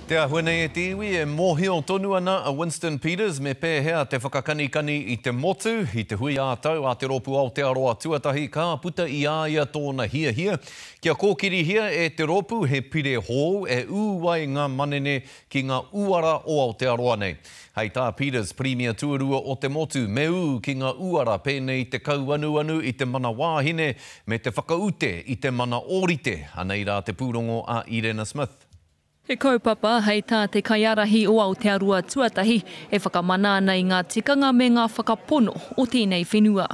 Te āhua nei e te iwi, e mōhio tonu ana a Winston Peters me pēhea te whakakanikani i te motu. I te hui ā-tau a Te Rōpū Aotearoa Tuatahi ka puta i a ia tōna hiahia kia kōkirihia e te rōpū he pire hou e ū ai ngā manene ki ngā uara o Aotearoa nei. Hei tā Peters, Pirimia tuarua o te motu, me ū ki ngā uara pēnei i te kauanuanu i te mana wāhine me te whakaute i te mana ōrite. Anei rā te pūrongo a Irena Smith. He kaupapa hei tā te kaiārahi o Aotearoa Tuatahi e whakamana ana i ngā tikanga me ngā whakapono o tēnei whenua.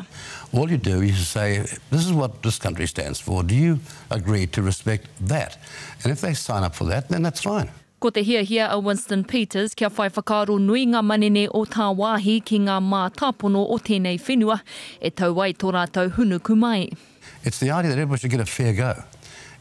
All you do is say, this is what this country stands for, do you agree to respect that? And if they sign up for that, then that's fine. Ko te hiahia a Winston Peters kia whai whakaaro nui ngā manene o tāwāhi ki ngā mātāpono o tēnei whenua e tau ai tō rātou hunuku mai. It's the idea that everybody should get a fair go.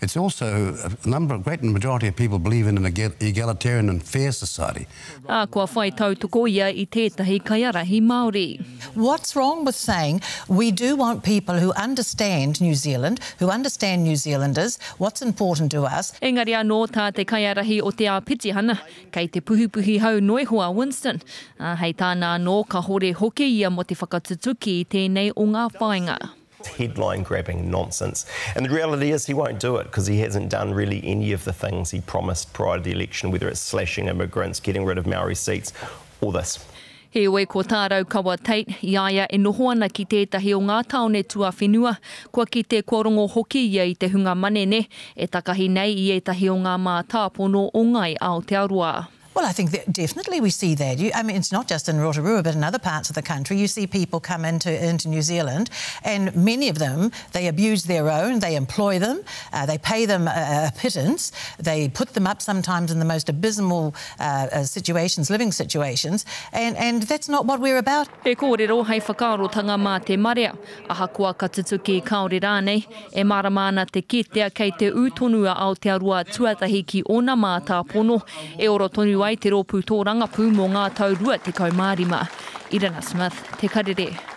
It's also a number, a great majority of people believe in an egalitarian and fair society. Ā, kua whai tautoko ia i tētahi kaiārahi Māori. What's wrong with saying we do want people who understand New Zealand, who understand New Zealanders, what's important to us? Engari anō tā te kaiārahi o te āpitihana, kei te puhipuhi hau noiho a Winston, ā, hei tāna anō kahore hoki ia mō te whakatutuki i tēnei o ngā whāinga. Headline grabbing nonsense. And the reality is he won't do it because he hasn't done really any of the things he promised prior to the election, whether it's slashing immigrants, getting rid of Maori seats, or this. Heoi, ko tā Raukawa Tait, i a ia e noho ana ki tētahi o ngā tāone tuawhenua, kua kite, kua rongo hoki ia i te hunga manene e takahi nei i ētahi o ngā mātāpono o Ngāi Aotearoa. Well, I think that definitely we see that. You, I mean, it's not just in Rotorua, but in other parts of the country, you see people come into, into New Zealand, and many of them, they abuse their own, they employ them, uh, they pay them a, a pittance, they put them up sometimes in the most abysmal uh, uh, situations, living situations, and, and that's not what we're about. He kōrero hei whakaarotanga mā te marea, ahakoa ka tutuki kāore rānei, e mārama ana te kitea kei te ū tonu a Aotearoa tuatahi ki ōna mātāpono, e ora tonu ai te rōpū tōrangapū mō ngā tau 25. Irina Smith, Te Karere.